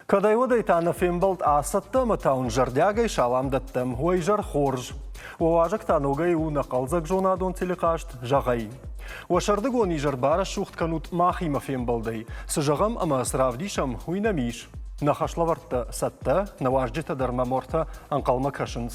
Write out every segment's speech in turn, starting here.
Кӕдӕй-уӕдӕй та нӕ фембӕлд ацӕттӕ ӕмӕ та уын зӕрдиагӕй салам дӕттӕм. Уӕ изӕр хорз! Уӕ уазӕг та ногӕй у нӕ хъӕлдзӕг зонадон телехъазт «Зӕгъай». Уӕ сӕрдыгон изӕр барӕсугъд кӕнут махимӕ фембӕлдӕй. Цы зӕгъӕм ӕмӕ цы равдисӕм, уый нӕм ис. Нӕ хӕслӕвӕрдтӕ цӕттӕ, нӕ уазджытӕ дӕр мӕ мортӕ ӕнхъӕлмӕ кӕсынц.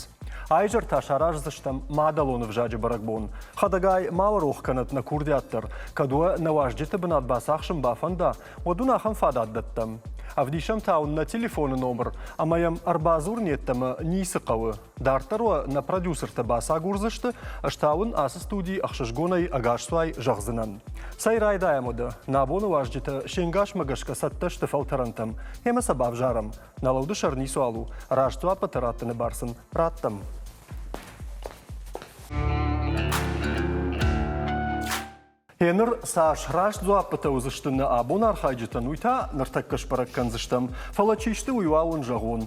Айзӕр та сараздзыстӕм мадӕлон ӕвзаджы бӕрӕгбон. Хӕдӕгай, ма уӕ рох кӕнӕт нӕ курдиат дӕр. Кӕд уӕ нӕ уазджыты бынат бацахсын бафӕнда, уӕд уын ахӕм фадат дӕттӕм. Ӕвдисӕм та уын нӕ телефоны номыр ӕмӕ йӕм ӕрбадзурын йеддӕмӕ ницы хъӕуы. Дарддӕр уӕ нӕ продюсертӕ бацагурдзысты, ӕз та уын ацы студийы ӕхсызгонӕй ӕгасцуай зӕгъдзынӕн. Цӕй райдайӕм уӕдӕ, нӕ абоны уазджытӕ се нгасмӕ гӕсгӕ цӕттӕ сты фӕлтӕрӕнтӕм, ӕмӕ сӕ бавзарӕм. Нӕ лӕуды сӕр ницуал у, раст дзуаппытӕ раттыны бар сын раттӕм. Гъеныр цас раст дзуаппытӕ уыдзысты нӕ абон архайджытӕн, уый та ныртӕккӕ сбӕрӕг кӕндзыстӕм. Фӕлӕ чи сты, уый уал уын зӕгъон.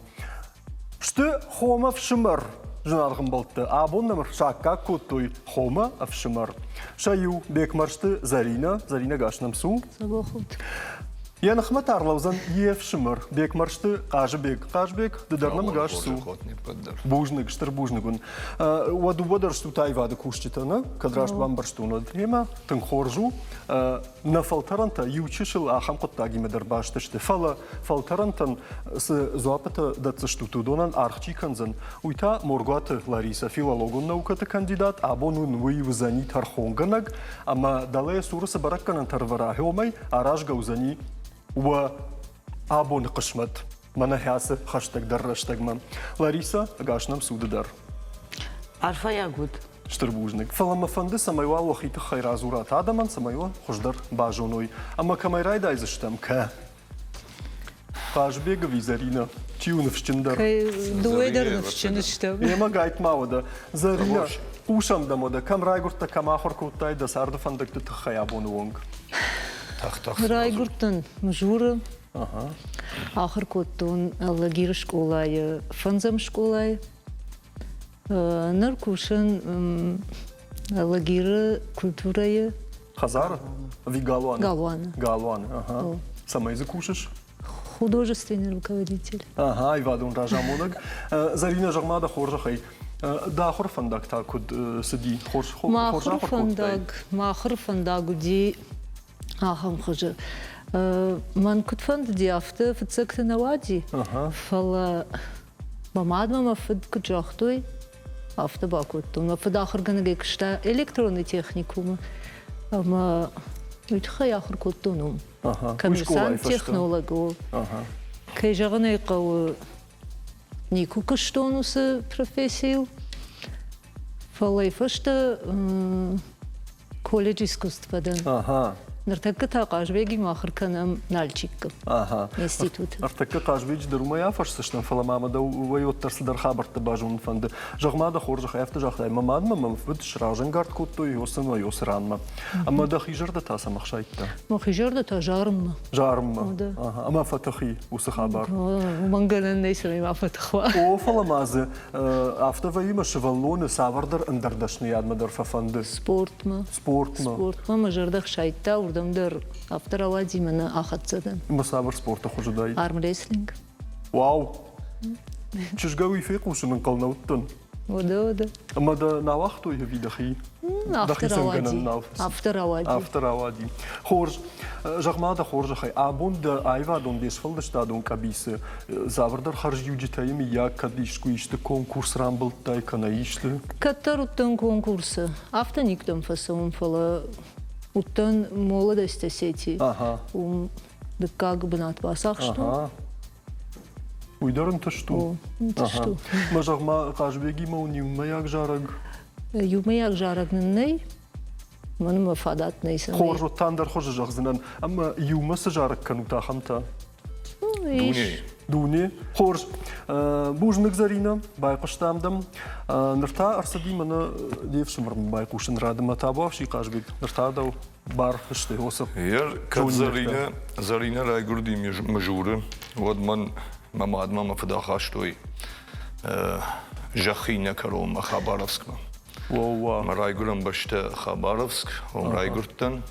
Сты хомӕ фсымӕр, зынаргъ ӕмбӕлттӕ. Абон нӕм саккаг кодтой хомӕ ӕфсымӕр. Сӕ иу Бекмӕрзты Зӕринӕ, Зӕринӕ гас нӕм цу. Йӕ ныхмӕ та ӕрлӕудзӕн йе фсымӕр Бекмӕрзты Хъазыбег. Хъазбег, ды дӕр нӕм гас цу. Бузныг, стыр бузныг уын. Уӕ дыууӕ дӕр стут аивады кусджытӕ, нӕ? Кӕд раст бамбӕрстон, уӕд. Гъемӕ тынг хорз у. Нӕ фӕлтӕрӕнтӕ иу чысыл ахӕм хъуыддагимӕ дӕр баст сты. Фӕлӕ фӕлтӕрӕнтӕн цы дзуаппытӕ дӕтдзыстут, уыдонӕн аргъ чи кӕндзӕн, уый та Моргуаты Ларисӕ, филологон наукӕты кандидат. Абон уын уый уыдзӕни тӕрхонгӕнӕг ӕмӕ дӕлӕ цуры цы бӕрӕггӕнӕнтӕ ӕрвӕра, уымӕй аразгӕ уыдзӕни уӕ абоны хъысмӕт. Мӕнӕ хӕцы хӕстӕгдӕр рӕстӕгмӕ. Ларисӕ, ӕгас нӕм цуды дӕр. Арфӕйаг уыд. Стыр бузныг. Фӕлӕ мӕ фӕнды, цӕмӕй уал уӕхи тыххӕй радзурат адӕмӕн, цӕмӕй уӕ хуыздӕр базоной. Ӕмӕ кӕмӕй райдайдзыстӕм, кӕ? Хъазбег ӕви Зӕринӕ? Чи у ныфсджындӕр? Дыууӕ дӕр ныфсджын стӕм. Емӕ гайтма уӕдӕ. Зӕринӕ, хъусӕм дӕм уӕдӕ, кӕм райгуырдтӕ, кӕм ахуыр кодтай дӕ царды фӕндӕгты тыххӕй абоны онг? Райгуырдтӕн Мызуры. Ахуыр кодтон Алагиры скъолайы, фӕндзӕм скъолайы. Ныр кусын Алагиры культурӕйы. Хӕдзары? Ӕви галуаны? Галуаны. Галуаны, ага. Цӕмӕй дзы кусыс? Художественный руководитель. Ага, аивадон разамонӕг. Зӕринӕ, зӕгъ-ма дӕ хорзӕхӕй, дӕ ахуыры фӕндаг та куыд цыди? Хорз, хорз ахуыр кодтай? Мӕ ахуыры фӕндаг уыди ахӕм хуызы. Мӕн куыд фӕндыди, афтӕ фыццӕгты нӕ уади, фӕлӕ мӕ мад ӕмӕ мӕ фыд куыд загътой, афтӕ бакодтон. Мӕ фыд ахуыргӕнӕгӕй куыста электронный техникумы ӕмӕ уый тыххӕй ахуыр кодтон уым. Коммерсант технолог у. Кӕй зӕгъын ӕй хъӕуы, никуы куыстон уыцы профессийыл, фӕлӕ фӕстӕ колледж искусств фӕдӕн. Ныртӕккӕ та Хъазбегимӕ ахуыр кӕнӕм Нальчиккы институты. Ӕртӕккӕ Хъазбеджы дӕр уымӕй афӕрсдзыстӕм, фӕлӕ ма мӕ дӕуӕй уӕддӕр цыдӕр хабӕрттӕ базонын фӕнды. Зӕгъ-ма дӕ хорзӕхӕй, афтӕ загътай, мӕ мадмӕ мӕм фыд сразӕнгард кодтой ёсы ӕмӕ ёсы ранмӕ. Ӕмӕ дӕхи зӕрдӕ та цӕмӕ хсайдта? Мӕхи зӕрдӕ та зарынмӕ. Зарынмӕ? Ӕмӕ фӕтых и уыцы хабар? Уымӕн гӕнӕн нӕй, цӕмӕй ма фӕтых уа. О, фӕлӕ ма дзы афтӕ вӕййы мӕ сывӕллоны цавӕрдӕр ӕндӕр дӕсныйадмӕ дӕр фӕфӕнды. Спортмӕ. Спортмӕ. Спортмӕ мӕ зӕрдӕ хсайдта, уырдӕм дӕр афтӕ рауадзи мӕ нӕ ахӕццӕ дӕн. Ӕмӕ цавӕр спорты хуызы уыдаид? Армрестлинг. Вау! Чызгӕ уый фехъусын ӕнхъӕл нӕ уыдтӕн. Уӕдӕ, уӕдӕ. Ӕмӕ дӕ нӕ уагътой ӕви дӕхи? Афтӕ рауади. Афтӕ рауади. Афтӕ рауади. Хорз. Зӕгъ-ма дӕ хорзӕхӕй, абон дӕ аивадон де сфӕлдыстадон къӕбицы цавӕрдӕр хӕрзиуджытӕй мыййаг кӕд искуы исты конкурс рамбылдтай кӕнӕ исты? Кӕддӕр уыдтӕн конкурсы. Афтӕ никуыдӕм фӕцӕуын, фӕлӕ уыдтӕн Молодость Осетии. Уым дыккаг бынат бацахстон. Уый дӕр ӕнтыст у? Ӕнтыст у. Мӕ зӕгъ-ма, Хъазбегимӕ уын иумӕйаг зарӕг? Иумӕйаг зарӕг нын нӕй. Мӕнмӕ фадат нӕй, цӕмӕй. Хорз, уӕд та ӕндӕр хуызы зӕгъдзынӕн. Ӕмӕ иумӕ цы зарӕг кӕнут, ахӕмтӕ? Дуне. Дуне. Хорз. Бузныг, Зӕринӕ, байхъуыстам дӕм. Ныр та ӕрцыди мӕнӕ де фсымӕрмӕ байхъусын рады. Мӕ табуафси Хъазбег, ныр та дӕу бар сты уыцы Кӕд Зӕринӕ, Зӕринӕ райгуырди Мызуры, уӕд мӕн мӕ мадмӕ мӕ фыд ахастой зӕххы иннӕ кӕронмӕ Хабаровскмӕ. Мӕ райгуырӕн бӕстӕ Хабаровск, уым райгуырдтӕн.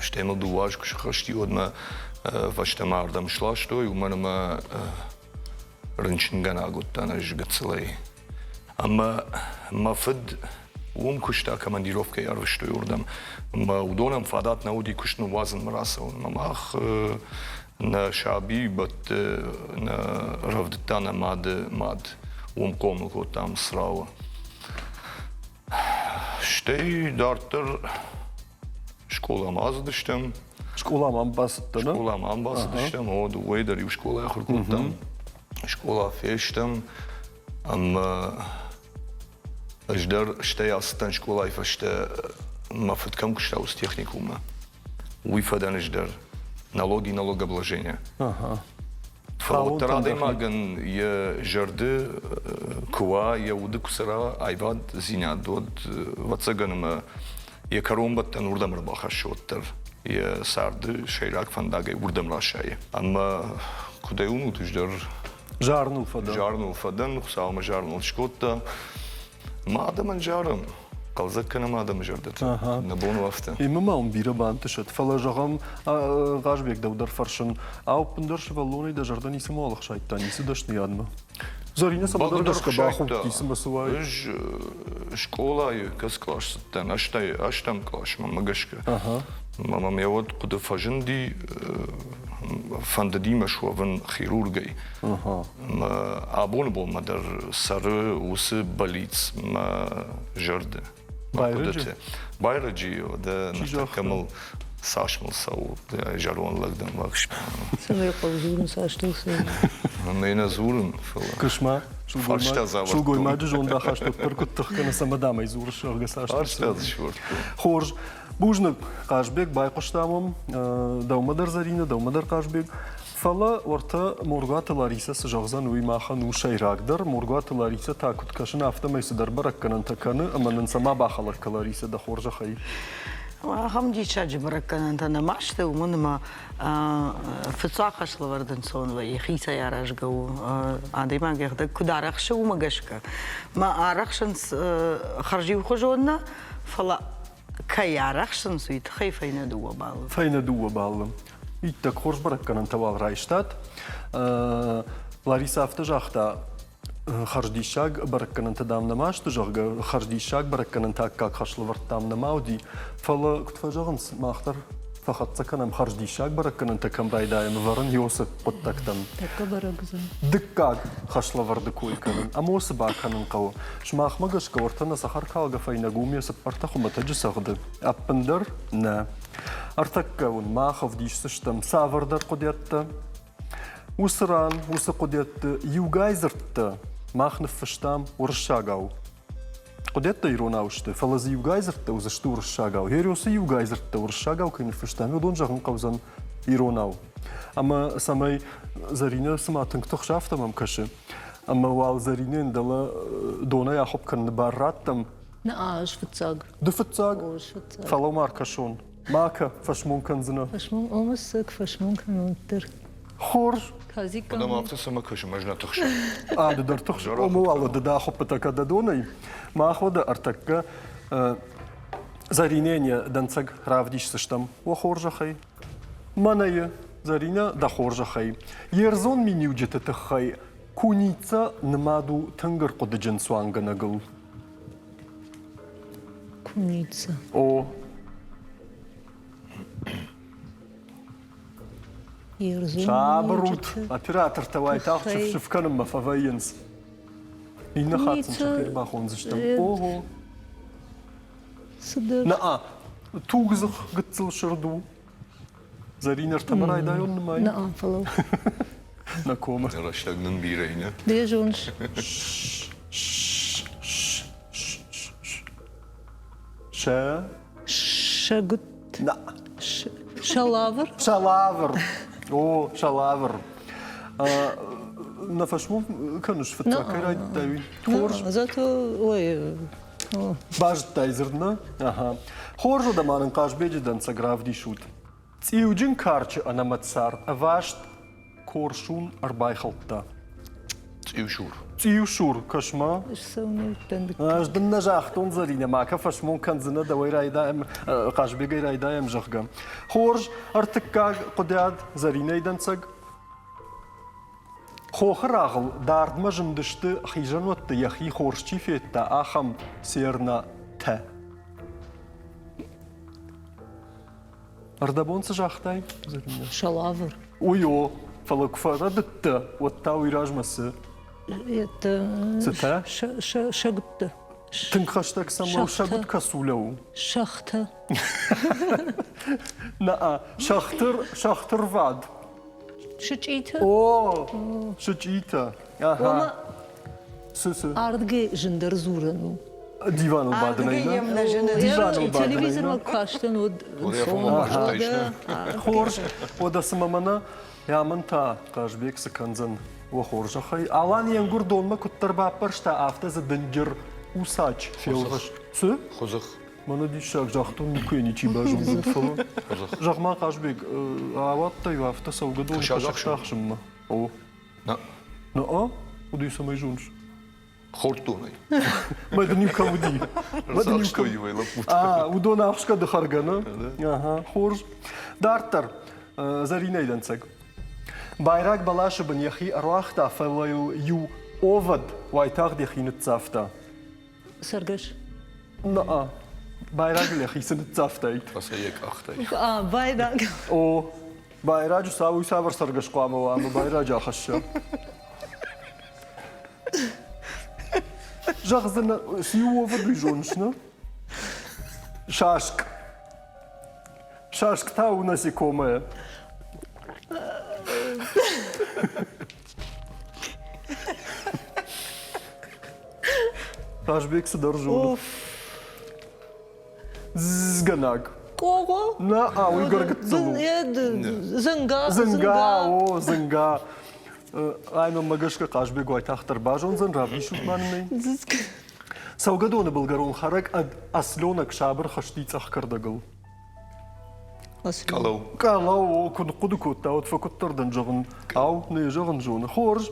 Стӕй мыл дыууӕ азы куы сыххӕсти, уӕд мӕ Фӕстӕмӕ ардӕм сластой, уымӕн ӕмӕ рынчынгӕнаг уыдтӕн ӕз гыццылӕй. Ӕмӕ мӕ фыд уым куыста, командировкӕйы ӕрвыстой уырдӕм. Ӕмӕ уыдонӕн фадат нӕ уыди куыст ныууадзынмӕ рацӕуынмӕ. Мах нӕ саби бӕтты нӕ рӕвдыдта нӕ мады мад. Уым хъомыл кодтам Црауы. Стӕй дарддӕр скъоламӕ ацыдыстӕм. Скъоламӕ бацыдтӕ, нӕ? Скъоламӕ бацыдыстӕм, о, дыууӕйы дӕр иу скъолайы ахуыр кодтам. Скъола фестӕм ӕмӕ ӕз дӕр стӕй ацыдтӕн скъолайы фӕстӕ мӕ фыд кӕм куыста, уыцы техникуммӕ. Уый фӕдӕн ӕз дӕр налоги налогообложение. Фӕлӕ уӕддӕр адӕймагӕн йӕ зӕрды куы уа, йӕ уды куы цӕра аиваддзинад, уӕд, ӕвӕццӕгӕн, ӕмӕ йӕ кӕронбӕттӕн уырдӕм ӕрбахӕссы уӕддӕр. Йӕ царды сӕйраг фӕндагӕй уырдӕм расайы. Ӕмӕ куыд ӕй уынут, ӕз дӕр Зарыныл фӕдӕн. Зарыныл фӕдӕн, Хуыцау мӕ зарыныл скодта. Мӕ адӕмӕн зарӕм, хъӕлдзӕг кӕнӕм адӕмы зӕрдӕтӕ. Нӕ бон у афтӕ. Имӕ ма уын бирӕ бантысӕд, фӕлӕ зӕгъӕм, Хъазбег дӕу дӕр фӕрсын, ау, ӕппындӕр сывӕллонӕй дӕ зӕрдӕ ницымуал ӕхсайдта, ницы дӕсныйадмӕ? Зӕринӕ цӕмӕдӕр гӕсгӕ бахудти, цымӕ цы уаид? Ӕз скъолайы кӕцы кълас цыдтӕн, ӕстӕм къласмӕ мӕ гӕсгӕ. Мӕ мӕм уӕд хъуыды фӕзынди, фӕндыди мӕ суӕвын хирургӕй. Абоны бонмӕ дӕр цӕры уыцы бӕллиц мӕ зӕрды. Байрӕджы? Байрӕджы, дӕ ныртӕккӕ мыл цас мыл цӕуы, зӕронд лӕг дӕн лӕгс. Цӕмӕй хъӕуы дзурын, цас дыл цӕуы? Мӕ нӕ дзурын, фӕлӕ. Кысма, сылгоймаджы зондахаст уӕддӕр куыд тых кӕны, цӕмӕ дӕм ӕй дзурыс, зӕгъгӕ, цас дыл цӕуы? Хорз. Бузныг, Хъазбег, байхъуыстам уӕм. Дӕумӕ дӕр Зӕринӕ, дӕумӕ дӕр Хъазбег. Фӕлӕ уӕртӕ Моргуаты Ларисӕ цы зӕгъдзӕн, уый махӕн у сӕйрагдӕр. Моргуаты Ларисӕ та куыд кӕсын, афтӕмӕй цыдӕр бӕрӕггӕнӕнтӕ кӕны ӕмӕ нын цӕмӕ бахӕлӕг кӕ Ларисӕ дӕ хорзӕхӕй? Ахӕм диссаджы бӕрӕггӕнӕнтӕ нӕма сты, уымӕн ӕмӕ фыццаг хӕслӕвӕрд ӕнцон вӕййы, хицӕй аразгӕ у. Адӕймаг йӕхӕдӕг куыд арӕхсы, уымӕ гӕсгӕ. Мӕ арӕхсынц хӕрзиухуызон нӕ, фӕлӕ кӕй арӕхсынц, уый тыххӕй фӕйнӕ дыууӕ баллы. Фӕйнӕ дыууӕ баллы. Иттӕг хорз бӕрӕггӕнӕнтӕ уал райстат. Лариса афтӕ загъта, хӕрздиссаг бӕрӕггӕнӕнтӕ дам нӕма сты, зӕгъгӕ, хӕрздиссаг бӕрӕггӕнӕнтӕ аккаг хӕслӕвӕрдтам нӕма уыди. Фӕлӕ, куыд фӕзӕгъынц, мах дӕр фӕхӕццӕ кӕнӕм хӕрздиссаг бӕрӕггӕнӕнтӕ кӕм райдайӕм ӕвӕрын Иосы хъуыддӕгтӕм. Тӕккӕ бӕрӕг уыдзӕн. Дыккаг хӕслӕвӕрды кой кӕнын ӕмӕ уыцы бакӕнын хъӕуы. Сымахмӕ гӕсгӕ уӕртӕ нӕ цӕхӕркалгӕ фӕйнӕг уым йӕ цыппӕртӕ хуымӕтӕджы цӕгъды? Ӕппындӕр нӕ. Ӕртӕккӕ уын мах ӕвдисдзыстӕм цавӕрдӕр хъуыдиӕдтӕ. Уыцы ран, уыцы хъуыдиӕдты иугай дзырдтӕ мах ныффыстам уырыссагау. Хъуыдиӕдтӕ иронау сты, фӕлӕ дзы иугай дзырдтӕ уыдзысты уырыссагау. Гериосы иугай дзырдтӕ уырыссагау кӕй ныффыстам, уыдон зӕгъын хъӕудзӕн иронау. Ӕмӕ цӕмӕй Зӕринӕ цыма тынг тыхсы, афтӕ мӕм кӕсы. Ӕмӕ уал Зӕринӕйӕн дӕлӕ донӕй ахуыпп кӕныны бар раттӕм. Нӕ, ӕз фыццаг. Ды фыццаг? О, ӕз фыццаг. Фӕлӕ ма ркӕсон. Ма кӕ, фӕсмон кӕндзынӕ. Фӕсмон, омӕ цӕг фӕсмон кӕнон дӕр. Хорз. Адӕм афтӕ цӕмӕ кӕсӕм, ӕз нӕ тыхсын. А, ды дӕр тыхсыс. Омӕ уал ды дӕ ахуыппытӕ кӕд дӕ донӕй. Мах уӕдӕ ӕртӕккӕ Зӕринӕйӕн йӕ дӕнцӕг равдисдзыстӕм. Уӕ хорзӕхӕй. Мӕнӕ Зӕринӕ, дӕ хорзӕхӕй. Йе рдзон миниуджыты тыххӕй Куница нымад у тынг ӕрхъуыдыджын цуангӕнӕгыл. Куница. О. Сабыр ут, оператортӕ уайтагъд сыф-сыф кӕнынмӕ фӕвӕййынц. Иннӕ хатт сын сӕхи ӕрбахондзыстӕм. Ого! Цыдӕр. Наа, тугдзых гыццыл сырд у. Зӕрин ӕртӕмӕ райдайон нымайын? Наа, фӕлӕуу. Нӕ комы. Рӕстӕг нын бирӕ и, нӕ? Ды зоныс. Сӕ? Сӕгуыт. На. Сӕлавыр? Сӕлавыр. О, сӕлавыр. Нӕ фӕсмон кӕныс фыццаг кӕй райдыдтай, уый? Хорз. Зато, ой, Базыдтай дзырд, нӕ? Ага. Хорз уӕдӕ ма нын Хъазбеджы дӕнцӕг равдисут. Цъиуджын карчы ӕнӕмӕт цард ӕваст корсун ӕрбайхӕлдта. Цъиусур. Цъиусур, кӕс-ма. Ӕз дын нӕ загътон, Зӕринӕ, макӕ фӕсмон кӕндзынӕ, дӕуӕй райдайӕм, Хъазбегӕй райдайӕм, зӕгъгӕ. Хорз, ӕртыккаг хъуыдиад Зӕринӕйы дӕнцӕг. Хохы рагъыл дардмӕ зындысты хизӕнуӕтты йӕхи хорз чи федта, ахӕм сернатӕ. Ӕрдӕбон цы загътай, Зӕринӕ? Сӕлавыр. Уый о, фӕлӕ куы фӕрӕдыдтӕ, уӕд та уый размӕ цы? Цытӕ? Сӕгуыттӕ. Тынг хӕстӕг сӕм у сӕгуыт косуля у. Сӕгътӕ. Наа, сӕгътыр, сӕгътырвад. Сычъитӕ. О, сычъитӕ. Ага. Цы, цы? Ардгӕй зындӕр дзурӕн у. Диваныл бадынӕй нӕ? Диваныл бадынӕй Телевизормӕ кастӕн уӕд Хорз, уӕдӕ цымӕ мӕнӕ Ямын та Хъазбег цы кӕндзӕн уӕ хорзӕхӕй? Алан йе нгуыр донмӕ куыддӕр баппӕрста, афтӕ дзы дынджыр усач фелвӕст. Цы? Хуызых. Мӕнӕ диссаг загътон, никуы ничи базондзӕн, фӕлӕ. Зӕгъ-ма, Хъазбег, ауадтӕ-иу афтӕ цӕугӕдоны кӕсӕгтӕ ахсынмӕ? О. Нӕ. Нӕ? Уыди цӕмӕй зоныс? Хордтонӕй. Мӕ дын иу кӕм уыди? Мӕ дын иу кӕм уыди? лӕппутӕ. А, уыдон ахсгӕ ды хӕргӕ, нӕ? Ага, хорз. Дарддӕр, Зӕринӕйы дӕнцӕг. Байраг бӕласы бын йӕхи ӕруагъта, фӕлӕ йыл иу овӕд уайтагъд йӕхи ныццавта. Цӕргӕс. Наа, байрагыл йӕхи цы ныццавтаид? Фӕсӕ йӕ къӕхтӕй. А, байраг. О, байраджы цау уый цавӕр цӕргӕс хъуамӕ уа ӕмӕ байраджы ахӕсса? Зӕгъдзынӕ, цы иу овӕд уый зоныс, нӕ? Саск. Саск та у насекомое. Хъазбег цыдӕр зоны. Згӕнӕг. Къогъо? Нӕ, а уый гӕргыццыл у. Зынга. Зынга, о, зынга. Ай мӕнмӕ гӕсгӕ Хъазбег уайтагъддӕр базондзӕн, равдисут ма нын ӕй. Цӕугӕдоны былгӕрон хӕрӕг ӕд осленок сабыр хызти цъӕх кӕрдӕгыл. Къӕлӕу. Къӕлӕу, о, куы ныхъхъуыды кодта, уӕд фӕкуыддӕр дӕн, зӕгъын. Ау, нӕ зӕгъын зоны. Хорз.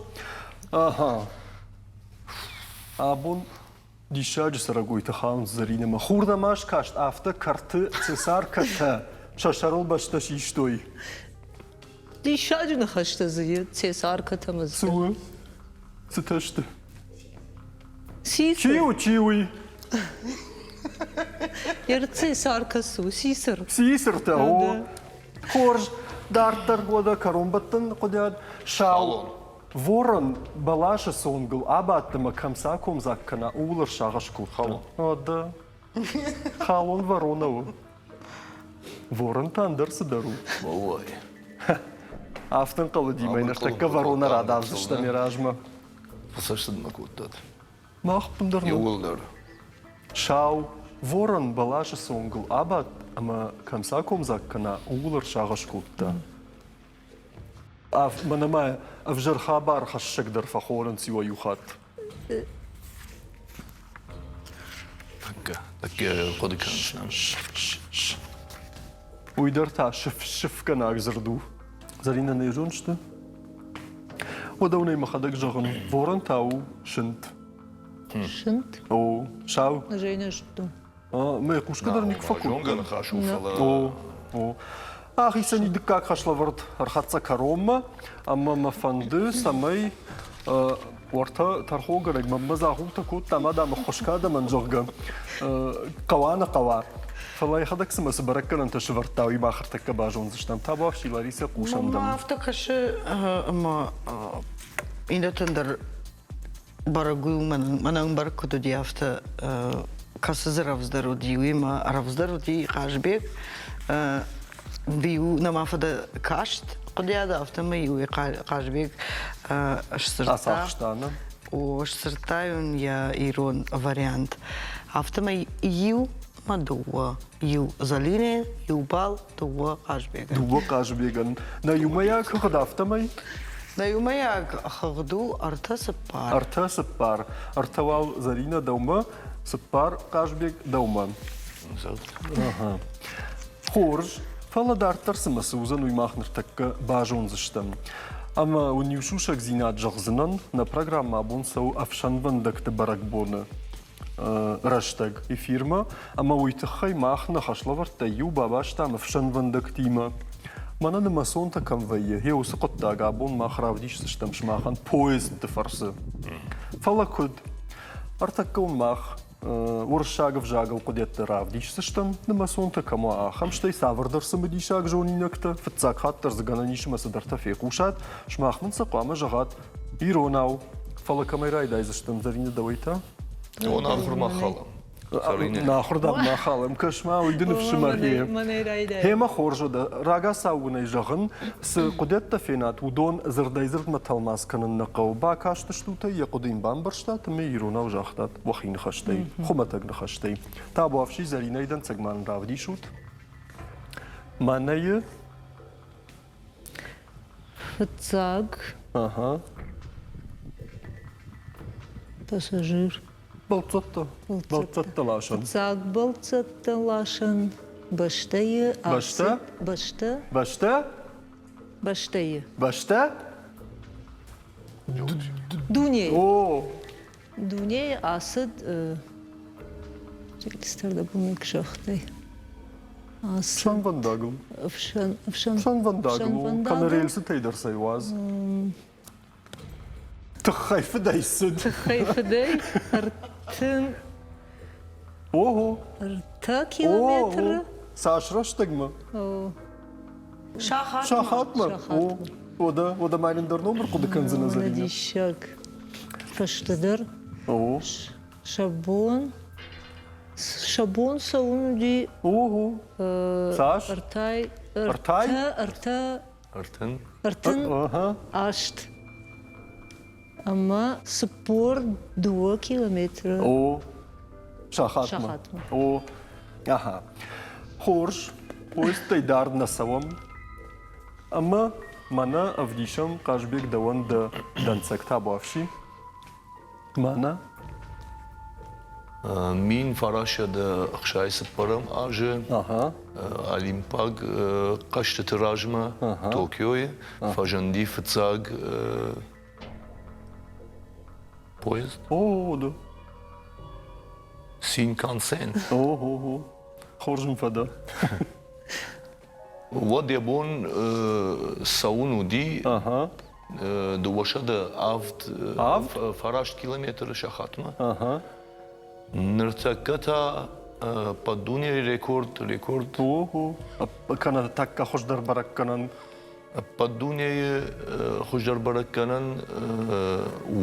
Аха. Абон диссаджы цӕрӕгойты хауынц Зӕринӕмӕ. Хур нӕма скаст, афтӕ кӕрты цесаркӕтӕ сӕ сӕрыл бӕстӕ систой. Диссаджы ныхӕстӕ дзы и цесаркӕтӕ ӕмӕ Цы у? Цытӕ сты? Сисыр. Чи у, чи уый? Цесаркӕ цы у? Сисыр. Сисыртӕ, о. Хорз. Дарддӕр уӕдӕ кӕронбӕттӕн хъуыдиад. Сау Ворон бӕласы цонгыл абадт ӕмӕ кӕм цы акомдзаг кӕна, ууыл ӕрсагъӕс кодта. Халон. Уӕдӕ халон ворона у. Ворон та ӕндӕр цыдӕр у. Ой. Афтӕ ӕнхъӕлыди мӕ ныртӕккӕ ворона радавдзыстӕм йӕ размӕ. Фӕцӕстыдмӕ кодтат. Мах ӕппындӕр нӕ. Иууылдӕр. Сау ворон бӕласы цонгыл абадт ӕмӕ кӕм цы акомдзаг кӕна, ууыл ӕрсагъӕс кодта. Мӕнӕ ма ӕвзӕр хабар хӕссӕг дӕр фӕхонынц иуӕй-иу хатт. Тӕккӕ, тӕккӕ хъуыды кӕныс. Уый дӕр та сыф-сыфгӕнаг дзырд у. Зӕринӕ нӕ зоныс Уӕдӕ уын ӕй мӕхӕдӕг зӕгъын, ворон та у сынт. Сынт? О, сау. Ӕз ӕй нӕ зыдтон. Мӕ хъусгӕ дӕр никуы фӕкодтон. Зонгӕ ныхас у, фӕлӕ... О, о. Ахицӕн дыккаг хӕслӕвӕрд ӕрхӕццӕ кӕронмӕ, ӕмӕ мӕ фӕнды, цӕмӕй уӕртӕ тӕрхонгӕнӕг мӕнмӕ дзагъултӕ кодта, ма дам ӕххуыс кӕдӕмӕн, зӕгъгӕ, хъӕуа нӕ хъӕуа. Фӕлӕ йӕхӕдӕг цымӕ цы бӕрӕггӕнӕнтӕ сӕвӕрдта, уый мах ӕртӕккӕ базондзыстӕм. Табуафси, Ларисӕ, хъусӕм дӕм. Мӕнмӕ афтӕ кӕсы, ӕмӕ иннӕтӕн дӕр бӕрӕг у, мӕнӕн бӕрӕг куыд уыди, афтӕ кӕцы дзы рӕвдздӕр уыди, уыимӕ рӕвдздӕр уыди Хъазбег. Иу нӕма фӕдӕ каст хъуыдыйады, афтӕмӕй уый Хъазбег сдзырдта. Ацахста, нӕ? О, сдзырдта йын йӕ ирон вариант. Афтӕмӕй иу мӕ дыууӕ. Иу Залинӕ, иу бал, дыууӕ Хъазбегӕн. Дыууӕ Хъазбегӕн. Нӕ иумӕйаг хыгъд афтӕмӕй? Нӕ иумӕйаг хыгъд у 3-4. 3-4. Ӕртӕ уал Зӕринӕ дӕумӕ, цыппар Хъазбег дӕумӕ. Хорз, фӕлӕ дарддӕр цымӕ цы уыдзӕн, уый мах ныртӕккӕ базондзыстӕм. Ӕмӕ уын иу сусӕгдзинад зӕгъдзынӕн, нӕ программӕ абон цӕуы ӕфсӕнвӕндӕгты бӕрӕгбоны рӕстӕг эфирмӕ, ӕмӕ уый тыххӕй мах нӕ хӕслӕвӕрдтӕй иу бабастам ӕфсӕнвӕндӕгтимӕ. Мӕнӕ нымӕцонтӕ кӕм вӕййы, гъе уыцы хъуыддаг абон мах равдисдзыстӕм сымахӕн поездты фӕрцы. Фӕлӕ куыд? Ӕртӕккӕ уын мах уырыссаг ӕвзагыл хъуыдыйӕдтӕ равдисдзыстӕм, нымӕцонтӕ кӕм уа, ахӕм, стӕй цавӕрдӕр цымыдисаг зонинӕгтӕ, фыццаг хатт дӕр дзы гӕнӕн ис ӕмӕ цыдӕртӕ фехъусат, сымах мын сӕ хъуамӕ зӕгъат иронау. Фӕлӕ кӕмӕй райдайдзыстӕм, Зӕринӕ, дӕуӕй та? О, нӕ ахуыр ма халӕм. Нӕ ахуыр дам ма халӕм. Кӕс-ма, уый дын ӕфсымӕр гъе. Гъемӕ хорз уыд. Рагацау уын ӕй зӕгъын, цы хъуыдыйӕдтӕ фенат, уыдон дзырдӕй-дзырдмӕ тӕлмац кӕнын нӕ хъӕуы. Бакастыстут ӕй, йӕ хъуыды йын бамбӕрстат ӕмӕ иронау загътат уӕхи ныхӕстӕй, хуымӕтӕг ныхӕстӕй. Табуафси Зӕринӕйы дӕнцӕг ма нын равдисут. Мӕнӕйы Фыццаг пассажир. Бӕлццӕттӕ. Бӕлццӕттӕ ласӕн. Фыццаг бӕлццӕттӕ ласӕн бӕстӕйы Бӕстӕ? Бӕстӕ. Бӕстӕ? Бӕстӕйы. Бӕстӕ? Дунейы. О! Дунейы ацыд загътай. Ӕфсӕнвӕндагыл. Ӕфсӕнвӕндагыл. Кӕнӕ рельсытӕй дӕр цӕй уадз. Тыххӕй фыдӕй цыд. Тыххӕй фыдӕй ӕртын. Ого. Ӕртӕ километры. Цас рӕстӕгмӕ? Сахатмӕ. Сахатмӕ. О, уӕдӕ, уӕдӕ ма йын ӕндӕр номыр хъуыды кӕндзынӕ, Зӕринӕ. Диссаг. Фӕстӕдӕр О. сӕ бон сӕ бон цӕуын уыди Ого. Цас? Ӕртӕй Ӕртӕй? Ӕртӕ Ӕртын. 38 ӕмӕ 42 километры. О, сахатмӕ. Сахатмӕ. О, аха. Хорз, поездтӕй дард нӕ цӕуӕм. Ӕмӕ мӕнӕ ӕвдисӕм Хъазбег дӕуӕн дӕ дӕнцӕг табуафси. Мӕнӕ? 1964 азы Олимпаг хъӕзтыты размӕ Токиойы фӕзынди фыццаг поезд. О, да. Синкансен. О, хорз ын фӕдӕ. Уӕд йӕ бон цӕуын уыди 207 фараст километры сахатмӕ. Ныртӕккӕ та поддунейы рекорд, рекорд. Кӕнӕ тӕккӕ хуыздӕр бӕрӕггӕнӕн. Ӕппӕтдунейы хуыздӕр бӕрӕггӕнӕн у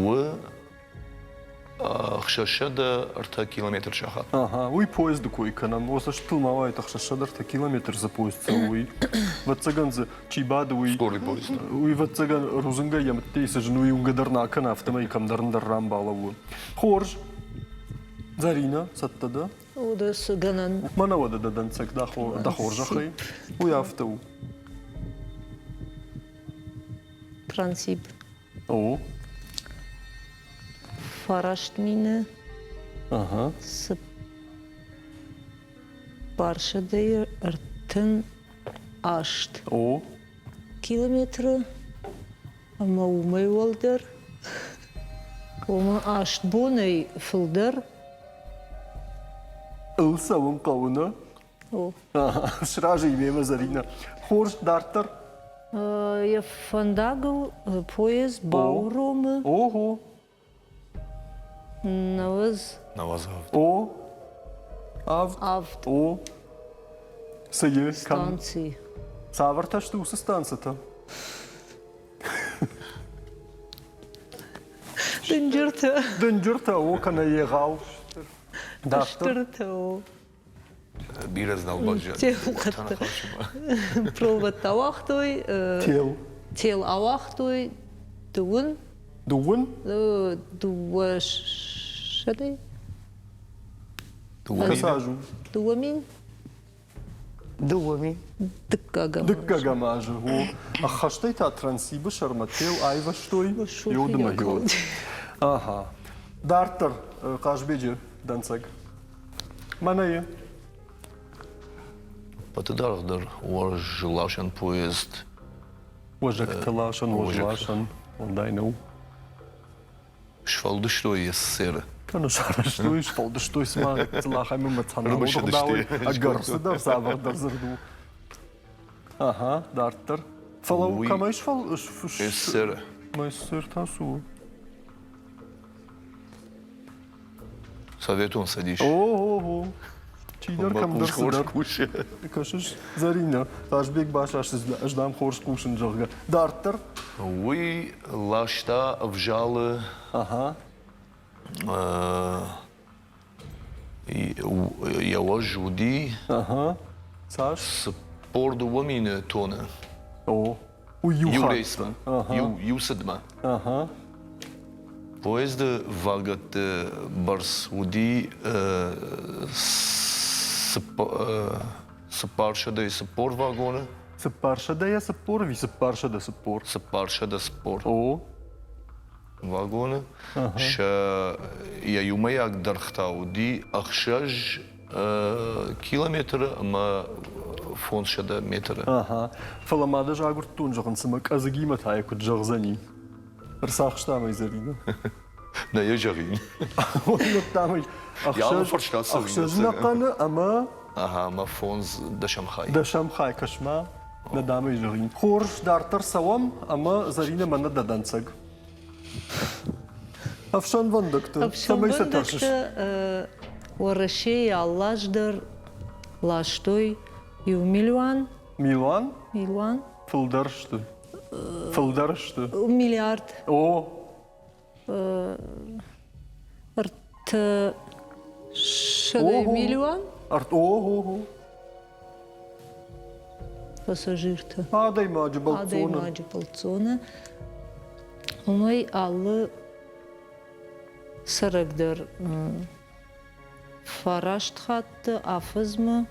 603 километр сахат. Ага, уый поезды кой кӕнӕм. О, цӕстытыл ма уайд 603 километр цы поезд цӕуы, уый. Ӕвӕццӕгӕн дзы чи бады, уый... Скорый поезд. Уый, ӕвӕццӕгӕн, рудзынгӕй йӕ мыдтӕй цы зын, уый уынгӕ дӕр нӕ акӕна, афтӕмӕй кӕмдӕр ӕндӕр ран балӕууы. Хорз. Зӕринӕ, цӕттӕ дӕ? Уӕдӕ цы гӕнӕн? Мӕнӕ уӕдӕ дӕ дӕнцӕг дӕ хорзӕхӕй. Уый афтӕ у. Трансиб. О. 9000 438 О. километры ӕмӕ уымӕй уӕлдӕр, ома аст бонӕй фылдӕр. Ыл цӕуын хъӕуы, нӕ? О. Сразы и мемӕ Зӕринӕ. Хорз, дарддӕр? Йӕ фӕндагыл поезд бауромы. Ого! Науӕдз. Науӕдз авд. О! Авд. Авд. О! Цы и? Станци. Цавӕртӕ сты уыцы станцӕтӕ? Дынджыртӕ. Дынджыртӕ, о, кӕнӕ егъау. Стыртӕ, о. Бирӕ нал баззад. Проводтӕ ауагътой. Тел. Тел ауагътой дыууын. Дыууын? Дыууӕ сӕдӕй. Кӕцы аз у? 2000. 2000. Дыккӕгӕм. Дыккӕгӕм азы. О, ӕххӕстӕй та Трансибы сӕрмӕ тел айвӕзтой Йодымӕ йод. Ага. Дарддӕр Хъазбеджы дӕнцӕг. Мӕнӕ Ӕппӕты даргъдӕр уӕзласӕн поезд. Уӕзӕгтӕ ласӕн, уӕзласӕн, уӕлдай нӕу. Сфӕлдыстой СССР-ы. Кӕнӕ сарӕзтой, сфӕлдыстой, цыма ахӕм эмоционалон ӕгъдауӕй ӕгӕр цыдӕр цавӕрдӕр дзырд у. Ага, дарддӕр. Фӕлӕ кӕмӕй сфӕл... СССР-ы. СССР та цы у? Советон Цӕдис. О-о-о. Чидӕр кӕмдӕр цыдӕр. кусы. Кӕсыс, Зӕринӕ, Хъазбег басаст, ӕз дӕм хорз хъусын, зӕгъгӕ. Дарддӕр? Уый ласта ӕвзалы. Ага. Йӕ уӕз уыди. Ага. Цас? 42 мины тоны. О. Уый иу Иу рейсмӕ. Иу цыдмӕ. Ага. Поезды вагӕтты бӕрц уыди 440 вагоны. 440 ӕви 440? 440. О. Вагоны. Сӕ йӕ иумӕйаг дӕргъ та уыди 6 километры ӕмӕ 500 метры. Ага. Фӕлӕ ма дӕ агуырдтон, зӕгъын, цымӕ къӕдзыгимӕ та йӕ куыд зӕгъдзӕни? Ӕрцахстам ӕй Зӕринӕ. Нӕ йӕ зӕгъин. Уырныдтам ӕй. Ӕхсӕз нӕхъӕны ӕмӕ... Ага, ӕмӕ фондз дӕсӕм хай. Дӕсӕм хай, кӕс-ма, нӕ дам ӕй зӕгъин. Хорз, дарддӕр цӕуӕм ӕмӕ Зӕринӕ мӕнӕ дӕ дӕнцӕг. Ӕфсӕнвӕндӕгты, цӕмӕй сӕ тӕрсыс? Уӕрӕсейы алы аз дӕр ластой иу милуан. Милуан? Милуан. Фылдӕр сты. Фылдӕр сты. Миллиард. О. Ӕртӕ сӕдӕ милуан. Ого. Пассажирты. Адӕймаджы бӕлццоны. Адӕймаджы бӕлццоны. Уымӕй алы цӕрӕг дӕр фараст хатты афӕдзмӕ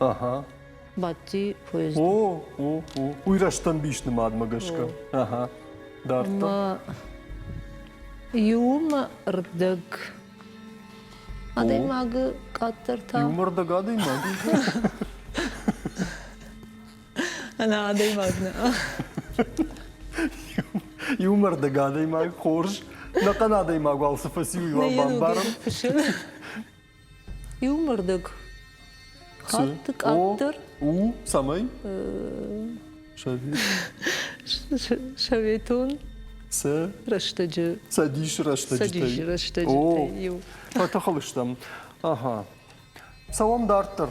бадти поезды. О, о, о. Уый рӕстӕмбис нымадмӕ гӕсгӕ. Ага. Дарддӕр. Иумӕ рдӕг адӕймагы къаддӕр та. Иумӕ рдӕг адӕймаг? Ӕнӕ адӕймаг нӕ. Иумӕ рдӕг адӕймаг хорз. Нӕхъӕн адӕймаг уал цы фӕци, уый уал бамбарӕм. Иумӕ рдӕг хатты къаддӕр. У, цӕмӕй? Советон рӕстӕджы. Цӕдисы рӕстӕджытӕй. Цӕдисы рӕстӕджытӕй иу. Фӕтыхыл стӕм. Ага. Цӕуӕм дарддӕр.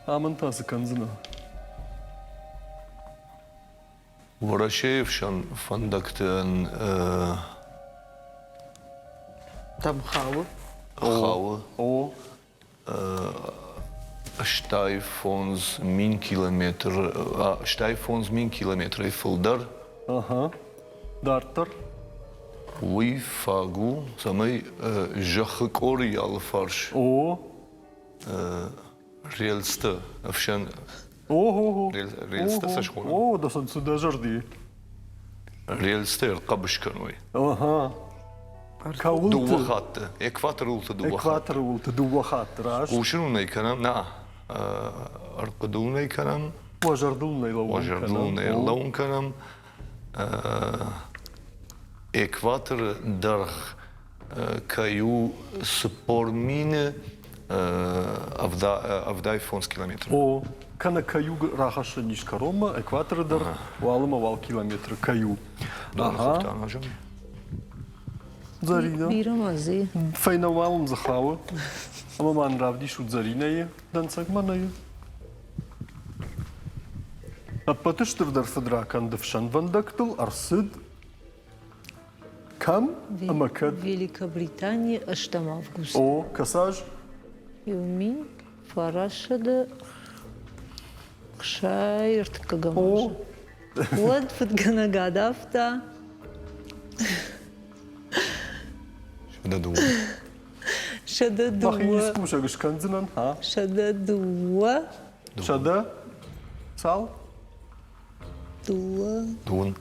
Амын та цы кӕндзынӕ? Уӕрӕсейы ӕфсӕн фӕндӕгтӕн Там хауы. Хауы. О. 85 000 километр, 85 000 километрӕй фылдӕр. Ага. Дарддӕр? Уый фаг у, цӕмӕй зӕххы къорийы алыфарс О. рельсты ӕфсӕн Ого. Рельстӕ сӕ схонӕм. О, да сын цы дӕ зӕрди. Рельстӕ ӕрхъӕбыс кӕной. Ага. Кӕуылты? Дыууӕ хатты. Экваторы уылты дыууӕ хатты. Экваторы уылты дыууӕ хатты, раст. Хъусын уын ӕй кӕнӕм, нӕ, ӕрхъуыды уын ӕй кӕнӕм. Уӕ зӕрдыл нӕ лӕууын Уӕ зӕрдыл нӕ лӕууын кӕнӕм. Экваторы дӕргъ кӕй у 40 075 километры. О, кӕнӕ кӕй у рахӕссӕн ис кӕронмӕ, экваторы дӕр уалынмӕ уал километры кӕй у. Ага. Зӕринӕ. Бирӕ ма дзы. Фӕйнӕ уал дзы хауы. Ӕмӕ ма нын равдисут Зӕринӕйы дӕнцӕг мӕнӕйы. Ӕппӕты стырдӕр фыдракӕнды ӕфсӕнвӕндӕгтыл ӕрцыд Кӕм ӕмӕ кӕд? Великобританийы ӕстӕм август. О, кӕсаж? 1900 ӕртыккӕгӕм азы. Уӕд фыдгӕнӕг адавта. 102. 102. Мӕхи искусӕг скӕндзынӕн, ха? 102. Сӕдӕ? Цал? Дыууӕ. Дыууын.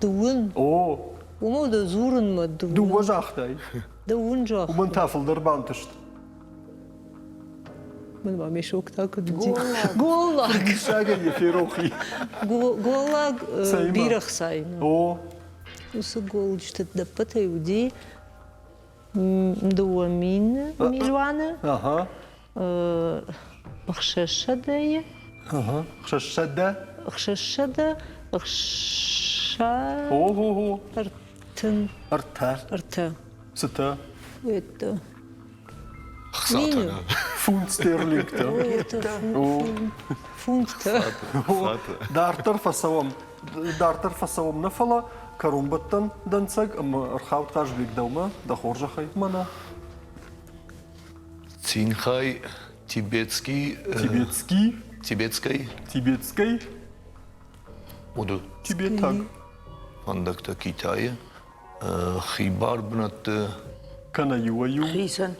Дыууын? О. Уымӕ дӕ дзурынмӕ дыууын. Дыууӕ загътай. Дыууын загътай. Уымӕн та фылдӕр бантыст. Мӕн ма мешок та куыд уыди? Голлаг. Диссагӕй йӕ ферох и. Голлаг бирӕ хцаимӕ. О. Уыцы голджыты ӕппӕтӕй уыди 2000 милуаны. Ага. Ӕхсӕзсӕдӕйы. Ага. Ӕхсӕзсӕдӕ? Ӕхсӕзсӕдӕ, ӕхсӕ... Ого-го. Ӕртын. Ӕртӕ. Ӕртӕ. Цытӕ? Уедтӕ. Хцатӕ. Фунт стерлингтӕ. Фунттӕ. Дарддӕр фӕцӕуӕм, дарддӕр фӕцӕуӕм нӕ фӕлӕ кӕронбӕттӕн дӕнцӕг ӕмӕ ӕрхауд Хъазбег дӕумӕ, дӕ хорзӕхӕй, мӕнӕ. Цинхай Тибетский. Тибетский. Тибетской. Тибетской. Уды. Тибетаг. Фӕндӕгтӕ Китайы. Хибар бынӕтты. Кӕнӕ иуӕй-иу. Хицӕн.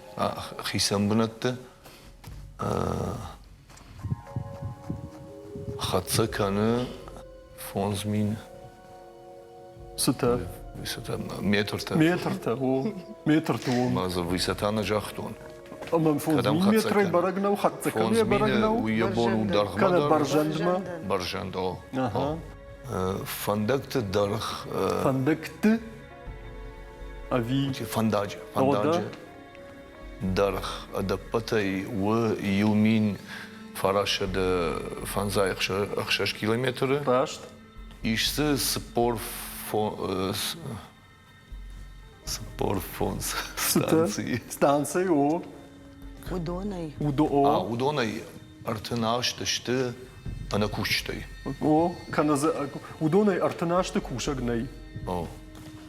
Хицӕн бынӕтты. Хӕццӕ кӕны 5000 Цытӕ? Высота метртӕ. Метртӕ, о. Метрты онг. Ма дзы высота нӕ загътон. Ӕмӕ 5000 метрӕй бӕрӕг нӕу, хӕццӕ кӕны бӕрӕг нӕу. Уый йӕ бон у дӕргъмӕ Кӕнӕ бӕрзӕндмӕ. Бӕрзӕнд, о. Фӕндӕгты дӕргъ. Фӕндӕгты ӕви? Фӕндаджы. Фӕндаджы дӕргъ ӕдӕппӕтӕй у 1956 километры. Раст. Ис дзы 45 станцийы. Станцийы, о. Уыдонӕй. Уыдонӕй 38 сты ӕнӕкусджытӕй. О, кӕнӕ дзы уыдонӕй 38-ы кусӕг нӕй. О.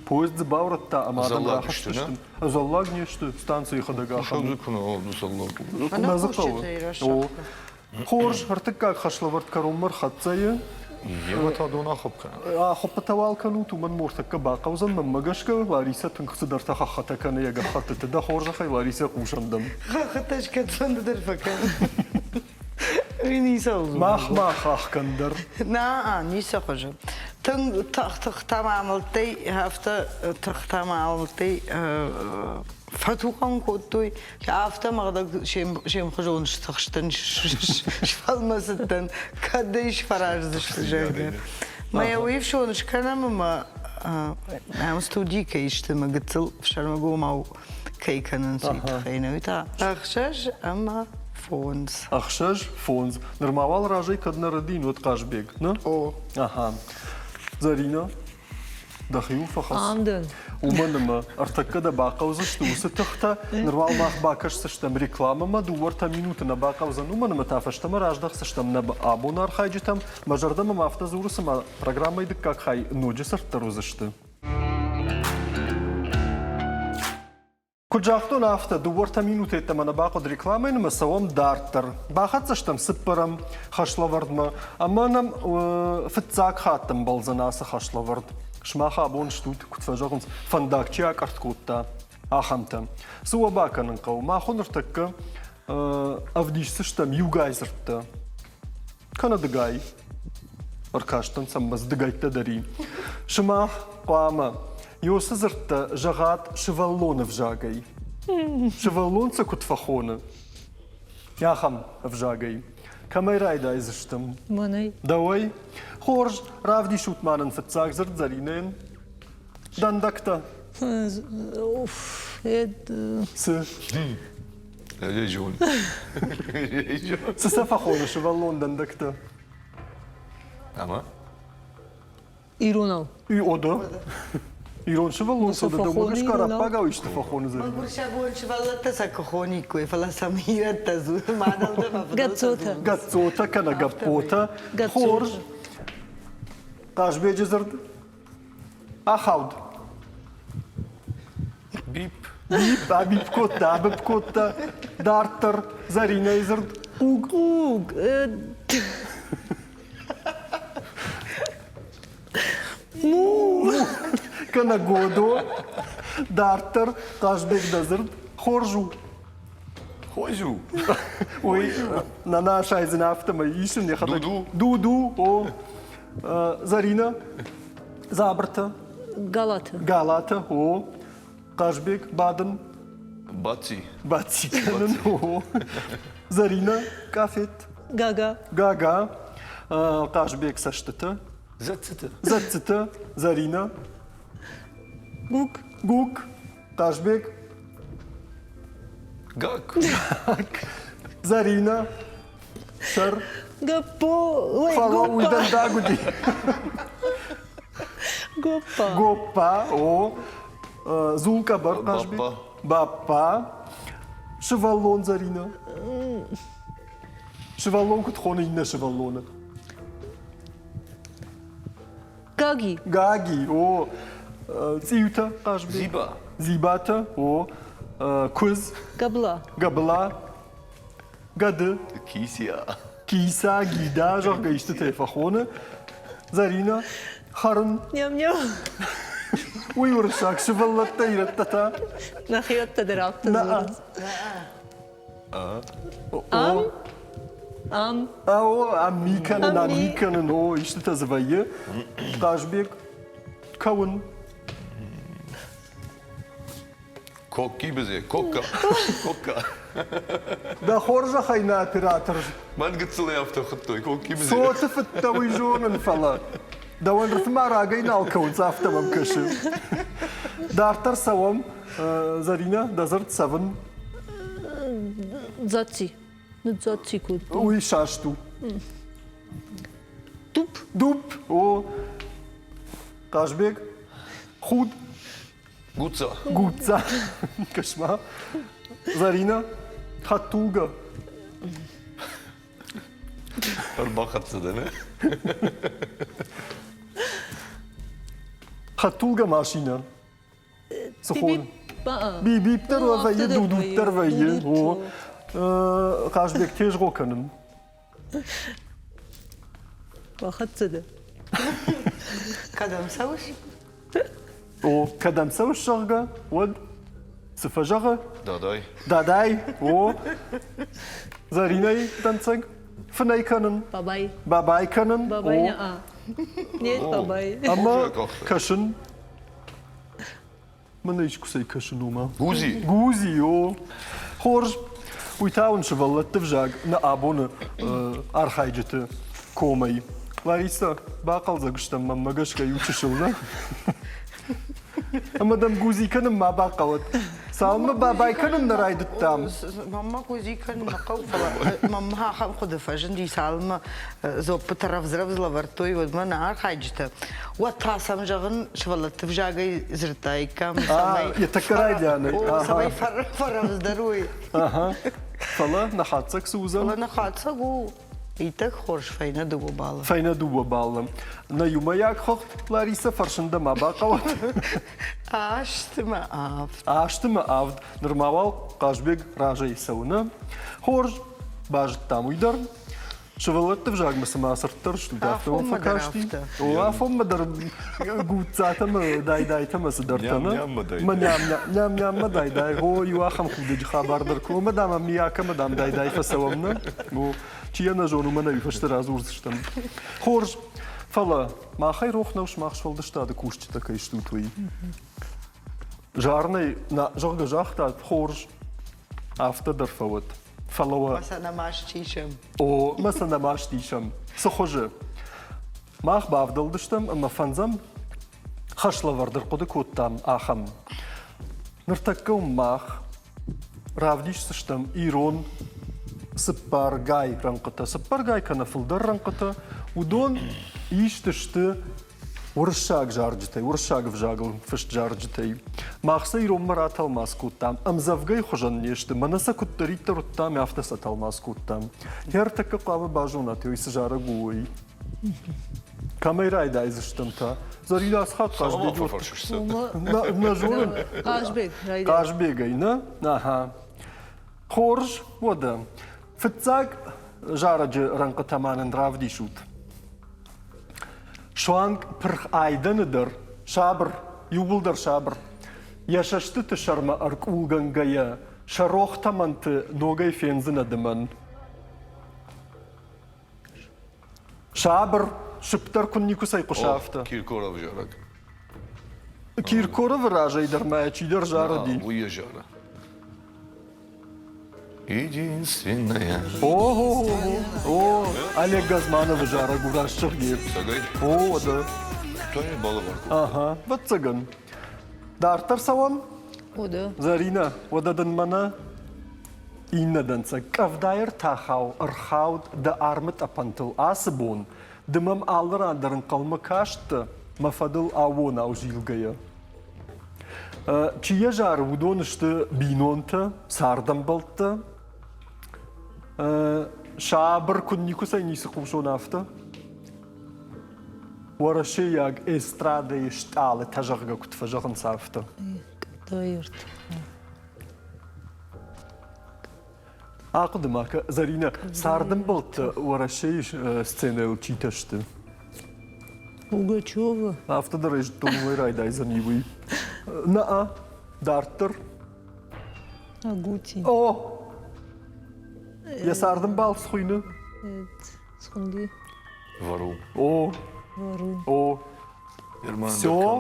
Поезд дзы баурӕдта ӕмӕ адӕм рахызтысты. Ӕдзӕллаг не сты станцийы хӕдӕг ахӕм. Кусӕг дзы куы нӕ ӕдзӕллаг. Куы нӕ дзы хъӕуы. О. Хорз, ӕртыккаг хӕслӕвӕрд кӕронмӕ рхӕццӕ и. Ева та дон ахуыпп кӕна. Ахуыппытӕ уал кӕнут, уымӕн мортӕккӕ бахъӕудзӕн. Мӕнмӕ гӕсгӕ, Ларисӕ тынг цыдӕртӕ хӕххытӕ кӕны йӕ гӕххӕттыты. Дӕ хорзӕхӕй, Ларисӕ, хъусӕм дӕм. Хӕххытӕ скӕцфӕнды дӕр фӕкӕн. Мах ма хахх кӕн дӕр. На, ницы хуызы. Тынг тыхтӕ ма амӕлттӕй, афтӕ тыхтӕ ма амӕлттӕй фӕтухӕн кодтой, афтӕ мӕгъдӕг се мхуызон стыхстӕн, сфӕлмӕцыдтӕн, кӕд ӕй сфӕраздзысты, зӕгъгӕ. Мӕ йӕ уый ӕфсон скӕнӕм ӕмӕ ам студийы кӕй сты, мӕ гыццыл ӕфсӕрмыгомау кӕй кӕнынц, уый тыххӕй. Нӕ уый та 65. 65. Нырма уал разӕй кӕд нӕ рӕдийын, уӕд Хъазбег, нӕ? О. Ага. Зӕринӕ, дӕхиуыл фӕхӕц. Ам дӕн. Уымӕн ӕмӕ ӕртӕккӕ дӕ бахъӕудзысты уыцы тыхтӕ, ныр уал мах бакӕсдзыстӕм рекламӕмӕ, дыууӕртӕ минуты нӕ бахъӕудзӕн, уымӕн ӕмӕ та фӕстӕмӕ раздӕхдзыстӕм нӕ абоны архайджытӕм. Мӕ зӕрдӕ мӕм афтӕ дзуры, цыма программӕйы дыккаг хай ноджы цырддӕр уыдзысты. Куыд загътон, афтӕ дыууӕртӕ минуты йеддӕмӕ нӕ бахъуыд рекламӕйы ӕмӕ цӕуӕм дарддӕр. Бахӕццӕ стӕм цыппӕрӕм хӕслӕвӕрдмӕ ӕмӕ нӕм фыццаг хатт ӕмбӕлдзӕн ацы хӕслӕвӕрд. Сымах абон стут, куыд фӕзӕгъынц, фӕндаг чи акъӕртт кодта, ахӕмтӕ. Цы уӕ бакӕнын хъӕуы? Мах уын ныртӕккӕ ӕвдисдзыстӕм иугай дзырдтӕ. Кӕнӕ дыгай. Ӕркастӕн сӕм дыгӕйттӕ дӕр и. Сымах хъуамӕ Ёсы дзырдтӕ зӕгъат сывӕллоны взагӕй. Сывӕллон сӕ куыд фӕхоны? Ахӕм ӕвзагӕй. Кӕмӕй райдайдзыстӕм? Мӕнӕй. Дӕуӕй? Хорз, равдисут ма нын фыццаг дзырд Зӕринӕйӕн. Дӕндӕгтӕ. Цы? Цы сӕ фӕхоны сывӕллон дӕндӕгтӕ? Ӕмӕ? Иронау. Ода. Ирон сывӕллон сӕ дӕумӕ гӕсгӕ араббагау исты фӕхоны Зӕринӕ? Мӕгуыр сӕ бон сывӕллӕттӕ сӕ куы хониккой, фӕлӕ сӕм ирӕттӕ дзуры, мадӕлтӕ ӕмӕ Гӕццотӕ. Гӕццотӕ кӕнӕ гӕппотӕ. Хорз. Хъазбеджы дзырд Ахауд. Бип. Бип, абип кодта, абип кодта. Дарддӕр Зӕринӕйы дзырд хъуг. Хъуг. Му. Кӕнӕ Годо. Дарддӕр Хъазбег дӕ дзырд хорз у. Хорз у. Уый нана сайдзынӕ афтӕмӕй исын йӕхӕдӕг. Дуду. Дуду, о. Зӕринӕ, дзабыртӕ. Галаты. Галаты, о. Хъазбег, бадын. Баци. Баци кӕнын. О. Зӕринӕ, къафет. Гага. Гага. Хъазбег цӕстытӕ. Зӕццытӕ. Зӕццытӕ. Зӕринӕ. Гук. Гук. Хъазбег. Гак. Гак. Зӕринӕ. Сӕр. Гаппо. Ой, Фӕлӕ уый дӕндаг уыди. Гоппа. Гоппа, о. Дзул къӕбӕр Хъазбег. Баппа. Сывӕллон Зӕринӕ. Сывӕллон куыд хоны иннӕ сывӕллоны? Гаги. Гаги, о. Цъиутӕ Хъазбег. Зиба. Зибатӕ, о. Куыдз. Гӕбла. Гӕбла. Гӕды. Кисия. Киса, гида, зӕгъгӕ, истытӕй фӕхоны. Зӕринӕ, хӕрын. Ням-ням. Уый уырыссаг сывӕллӕттӕ ирӕттӕ та. Нӕхиӕттӕ дӕр афтӕ дзурынц. Ам? Ам. О, ам ми кӕнын, ам ми кӕнын, о, истытӕ дзы вӕййы. Хъазбег, кӕуын. Кокки бызе, кокка, кокка. Дӕ хорзӕхӕй нӕ оператор. Мӕн гыццылӕй афтӕ хуыдтой, кокки бызе. Цоты фыдтӕ уый зонын, фӕлӕ дӕуӕн рыфмӕ рагӕй нал кӕуынц, афтӕ мӕм кӕсы. Дарддӕр цӕуӕм. Зӕринӕ, дӕ дзырд цӕвын. Дзацци. Ныдздзацци кодтон. Уый саст у. Дуп. Дуп, о. Хъазбег, худ. Гуцца. Гуцца. Кӕс-ма. Зарина, хӕдтулгӕ. Ӕрбахӕццӕ дӕ, нӕ? Хӕдтулгӕ машинӕ. Цы хон? Бип дӕр вӕййы, дудут дӕр вӕййы. О. Хъазбег тезгъо кӕнын. Бахӕццӕ дӕ. Кӕдӕм цӕуыс? О, кӕдӕм цӕуыс, зӕгъгӕ, уӕд цы фӕзӕгъы? Дадай. Дадай, о. Зӕринӕйы дӕнцӕг. Фынӕй кӕнын. Бабай. Бабай кӕнын. Бабай, не а. Нет, бабай. Ӕмӕ кӕсын. Мӕнӕ искуыцӕй кӕсын уымӕ. Гузи. Гузи, о. Хорз. Уый та уын сывӕллӕтты взаг нӕ абоны архайджыты комӕй. Лариса, бахъӕлдзӕг стӕм мӕнмӕ гӕсгӕ иу чысыл, нӕ? Ӕмӕ дӕм гузи кӕнын ма бахъӕуӕд. Цалынмӕ бабай кӕнын нӕ райдыдтам. Мӕнмӕ гузи кӕнын нӕ хъӕуы, фӕлӕ мӕнмӕ ахӕм хъуыды фӕзынди, цалынмӕ дзоппытӕ рӕвдз-рӕвдз лӕвӕрдтой, уӕдмӕ нӕ архайджытӕ Уӕд та сӕм, зӕгъын, сывӕллӕтты взагӕй дзырдтаиккам, цӕмӕй йӕ тӕккӕ райдианы. Цӕмӕй фӕрӕвдздӕр уой. Фӕлӕ нӕ хатдзӕг цы уыдзӕн? Фӕлӕ нӕ хатдзӕг у иттӕг хорз фӕйнӕ дыууӕ баллы. Фӕйнӕ дыууӕ баллы. Нӕ иумӕйаг хыгъд, Ларисӕ, фӕрсын дӕ ма бахъӕуӕд. Асты мӕ авд. Асты мӕ авд. Нырма уал Хъазбег разӕй цӕуы, нӕ? Хорз, базыдтам уый дӕр. Сывӕллӕтты взагмӕ цыма цырддӕр стут, афтӕ уӕм фӕкасти? О, афонмӕ дӕр гуццатӕ мӕ дайдайтӕ мӕ цыдӕртӕ, нӕ? Мӕ ням-няммӕ дайдай. О, иу ахӕм худӕджы хабар дӕр куы ӕмӕ дам миякӕмӕ дам дайдай фӕцӕуӕм, нӕ? О, чи йӕ нӕ зоны, уымӕн ӕви фӕсте радзурдзыстӕм. Хорз, фӕлӕ махӕй рох нӕу сымах сфӕлдыстады кусджытӕ кӕй стут, уый. Зарынӕй, зӕгъгӕ, загътат, хорз, афтӕ дӕр фӕуӕд. Фӕлӕ уӕ... Мӕ сӕ нӕ маст исӕм. О, мӕ сӕ нӕ маст исӕм. Цы хуызы? Мах бавдӕлдыстӕм ӕмӕ фӕндзӕм хӕслӕвӕрд ӕрхъуыды кодтам ахӕм. Ныртӕккӕ уым мах равдисдзыстӕм ирон цыппӕргай рӕнхъытӕ. Цыппӕргай кӕнӕ фылдӕр рӕнхъытӕ, уыдон ист сты уырыссаг зарджытӕй, уырыссаг ӕвзагыл фыст зарджытӕй. Мах сӕ иронмӕ ратӕлмац кодтам. Ӕмдзӕвгӕйы хуызӕн не сты, мӕнӕ сӕ куыддӕриддӕр уыдтам, афтӕ сӕ тӕлмац кодтам. Ӕртӕккӕ хъуамӕ базонат, уый цы зарӕг у, уый. Кӕмӕй райдайдзыстӕм та? Зӕринӕ, ацы хатт Хъазбеджы Нӕ зонын. Хъазбег райдай. Хъазбегӕй, нӕ? Аха. Хорз, уӕдӕ. Фыццаг зарӕджы рӕнхъытӕ ма нын равдисут. Суанг пырх айдӕны дӕр сабыр, иууылдӕр сабыр. Йӕ цӕстыты сӕрмӕ ӕркъулгӕнгӕйӕ, сӕ рох тӕмӕнты ногӕй фендзынӕ ды мӕн. Сабыр, сыпдӕр куы никуыцӕй хъуыса афтӕ. Киркоров зарӕг. Киркоровы разӕй дӕр ма чидӕр зарыди. Уый йӕ зары. Единственная. О, о, Олег Газмановы зарӕг у раст зӕгъгӕ. Цӕгӕй? О, да. Та йӕ балӕвар кодта. Ага, ӕвӕццӕгӕн. Дарддӕр цӕуӕм? О, да. Зӕринӕ, уӕдӕ дын мӕнӕ иннӕ дӕнцӕг. Къӕвдайы ртахау ӕрхауд дӕ армы тъӕпӕнтыл ацы бон. Ды мӕм алы ран дӕр ӕнхъӕлмӕ касттӕ, мӕ фӕдыл аууонау зилгӕйӕ. Чи йӕ зары, уыдон сты бинонтӕ, цардӕмбӕлттӕ. Сабыр куыд никуыцӕй ницы хъусон, афтӕ. Уӕрӕсейаг эстрадӕйы стъалытӕ, зӕгъгӕ, куыд фӕзӕгъынц, афтӕ. Ахъуыды ма кӕ, Зӕринӕ, цардӕмбӕлттӕ Уӕрӕсейы сценӕйыл читӕ сты? Пугачева. Афтӕ дӕр ӕй зыдтон, уымӕй райдайдзӕни уый. Нӕ, дарддӕр. Агутин. О! Йӕ цардӕмбал цы хуыйны? Схуынди. Вару. О! Вару. О! Все,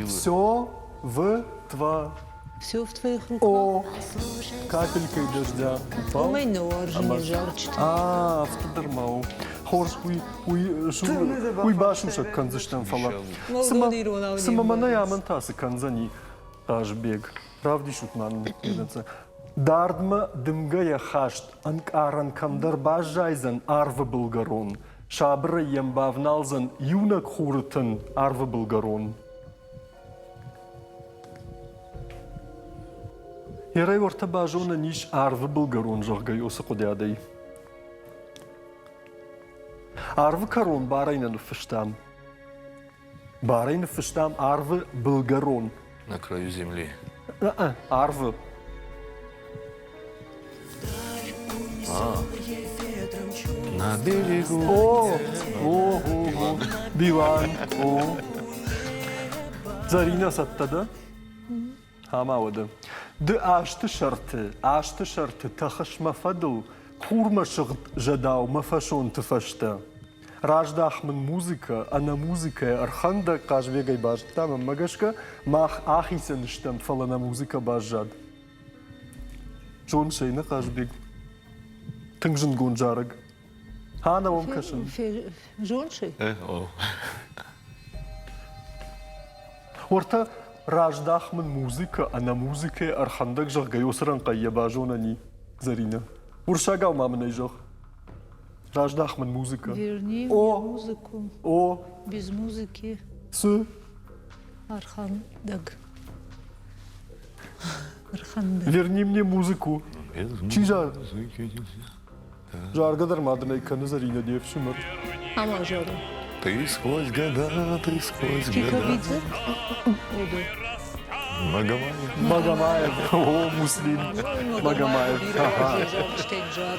все в тва. Все в твоих руках. О, капелькой дождя упал. Уымӕй нӕ уарзын йӕ зарджытӕ. А, афтӕ дӕр ма у. Хорз, уый, уый, уый басусӕг кӕндзыстӕм, фӕлӕ цымӕ мӕнӕй амӕн та цы кӕндзӕни Хъазбег? Равдисут ма нын. Дардмӕ дымгӕ йӕ хаст ӕнкъарӕн кӕмдӕр баззайдзӕн арвы былгӕрон. Сабырӕй йӕм бавналдзӕн иунӕг хуры тын арвы былгӕрон. Ерӕй уӕртӕ базонӕн ис арвы былгӕрон, зӕгъгӕ, уыцы хъуыдиадӕй. Арвы кӕрон барӕй нӕ ныффыстам. Барӕй ныффыстам арвы былгӕрон. На краю земли. Арвы. А. На берегу. О, о, о, о. Билан, о. Зарина цӕттӕ дӕ? Ӕмӕ уӕдӕ. Ды азты сӕрты, азты сӕрты тӕхыс мӕ фӕдыл, хурмӕ сыгъд зӕдау мӕ фӕсонты фӕстӕ. Раздах мын музыкӕ, ӕнӕ музыкӕйӕ ӕрхӕндӕг Хъазбегӕй базыдтам, ӕмӕ гӕсгӕ мах ахицӕн стӕм, фӕлӕ нӕ музыкӕ баззад. Зоныс ӕй, нӕ Хъазбег? Тынг зындгонд зарӕг. Ха, нӕ уӕм кӕсын. Зоныс ӕй? Уӕртӕ раздах мын музыкӕ, ӕнӕ музыкӕйӕ ӕрхӕндӕг, зӕгъгӕ, уыцы рӕнхъӕй йӕ базонӕн и, Зӕринӕ. Уырыссагау ма мын ӕй зӕгъ. Раздах мын музыкӕ. Верни О! музыку. О! Без музыки. Цы? Ӕрхӕндӕг. Ӕрхӕндӕг. Верни мне музыку. Чи зар? Заргӕ дӕр ма дын ӕй кӕны Зӕринӕ де фсымӕр. Ама зары. Ты сквозь года, ты сквозь года. Кикабидзе? Магомаев. Магомаев. О, Муслим. Магомаев.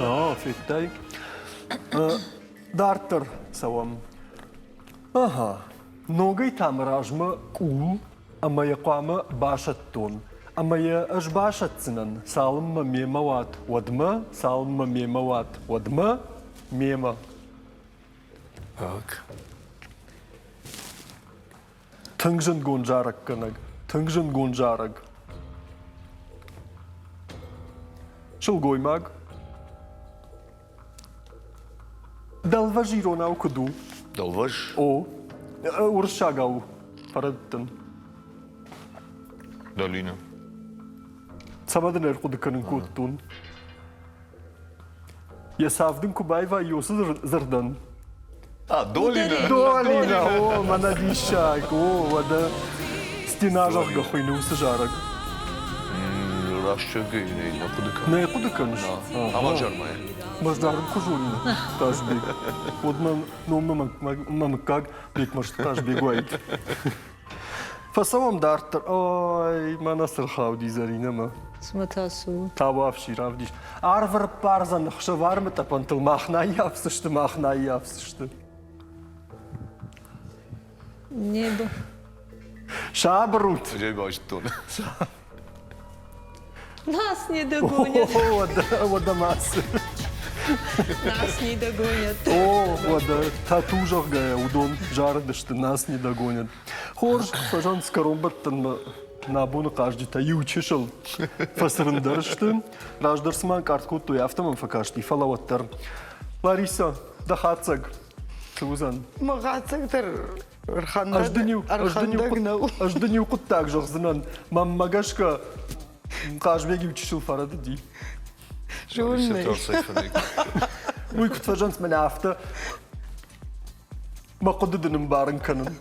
О, федтай. Дарддӕр цӕуӕм. Ага. Ногӕй та мӕ размӕ къул ӕмӕ йӕ хъуамӕ басӕттон. Ӕмӕ йӕ ӕз басӕтдзынӕн, цалынмӕ мемӕ уат, уӕдмӕ, цалынмӕ мемӕ уат, уӕдмӕ, мемӕ. Так. Тынг зындгонд зарӕггӕнӕг, тынг зындгонд зарӕг. Сылгоймаг. Дӕлвӕз иронау куыд у? Дӕлвӕз? О, уырыссагау фӕрӕдтӕн. Долина. Цӕмӕ дын ӕрхъуыды кӕнын кодтон? Йӕ цавд ын куы байвайы уыцы дзырдӕн. А, Долина! Долина! О, мӕнӕ диссаг! О, уӕдӕ стена зӕгъгӕ хуыйны уыцы зарӕг. Раст зӕгъгӕ, нӕ хъуыды кӕнын. Нӕ хъуыды кӕныс? Ӕмӕ зармӕ. Мӕ зарын куы зонин, Хъазбег, уӕд мӕ ном мӕ мыггаг Бекмӕрзты Хъазбег уаид. Фӕцӕуӕм дарддӕр. Ой, мӕнӕ цы рхауди Зӕринӕмӕ. Цымӕ та цы у? Табуафси, равдис. Арв ӕрппардзӕн ӕхсӕвармы тъӕпӕнтыл мах нӕ ӕййафдзысты, мах нӕ ӕййафдзысты. Небо. Сабыр ут. Ӕз базыдтон. Нас не догонят. О, уӕдӕ ма цы. Нас не догонят. О, уӕдӕ тату, зӕгъгӕ, уыдон зарыдысты, нас не догонят. Хорз, фӕзӕгъынц кӕронбӕттӕнмӕ. Нӕ абоны хъазджытӕ иу чысыл фӕцырындӕр сты. Раздӕр цыма ӕнкъард кодтой, афтӕ мӕм фӕкасти, фӕлӕ уӕддӕр. Ларисӕ, дӕ хатдзӕг цы уыдзӕн? Мӕ хатдзӕг дӕр ӕрхӕндӕг нӕу. Ӕз дын иу хъуыддаг зӕгъдзынӕн. Мӕнмӕ гӕсгӕ Хъазбег иу чысыл фӕрӕдыди. Уый куыд фӕзӕгъынц, мӕнӕ афтӕ мӕ хъуыды дын ӕмбарын кӕнын.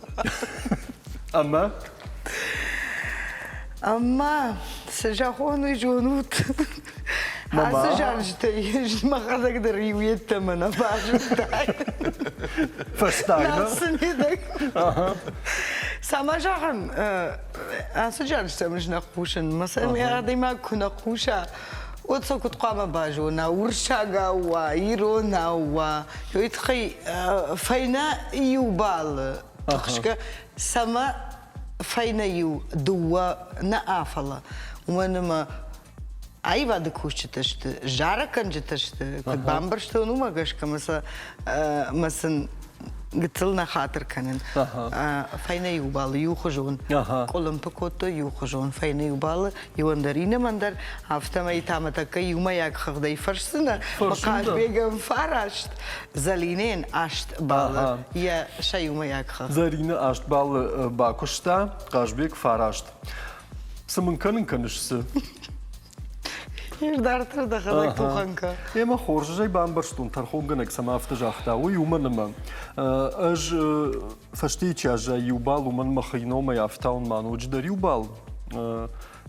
Ӕмӕ? Ӕмӕ цы зӕгъон, уый зонут. Ацы зарджытӕй мӕхӕдӕг дӕр иу йеддӕмӕ нӕ базыдтай. Фӕстаг, нӕ? Цӕмӕ зӕгъын, ацы зарджытӕм ӕз нӕ хъусын. Мӕ сӕм адӕймаг куы нӕ хъуса, уӕд сӕ куыд хъуамӕ базона, уырыссагау уа, иронау уа. Уый тыххӕй фӕйнӕ иу баллы тыхсгӕ, цӕмӕ фӕйнӕ иу дыууӕ нӕ афӕлӕ. Уымӕн ӕмӕ аивады кусджытӕ сты, зарӕггӕнджытӕ сты, куыд бамбӕрстон, уымӕ гӕсгӕ мӕ сын гыццыл нӕ хатыр кӕнын. Фӕйнӕ иу баллы иухуызон къуылымпы кодтой иухуызон фӕйнӕ иу баллы иуӕн дӕр иннӕмӕн дӕр, афтӕмӕй та мӕ тӕккӕ иумӕйаг хыгъдӕй фӕрсдзынӕ, Хъазбегӕн фараст, Зӕлинӕйӕн аст баллы йӕ сӕ иумӕйаг хыгъд. Зӕринӕ аст баллы бакуыста, Хъазбег фараст. Цы мын кӕнын кӕныс, цы? Дарддӕр дӕхӕдӕг тухӕнкӕ. Ӕмӕ хорз ӕз ӕй бамбӕрстон, тӕрхонгӕнӕг цӕмӕ афтӕ загъта, уый уымӕн ӕмӕ ӕз фӕстейы чи аззайы иу бал, уымӕн мӕхи номӕй ӕфтауын ма ноджыдӕр иу бал,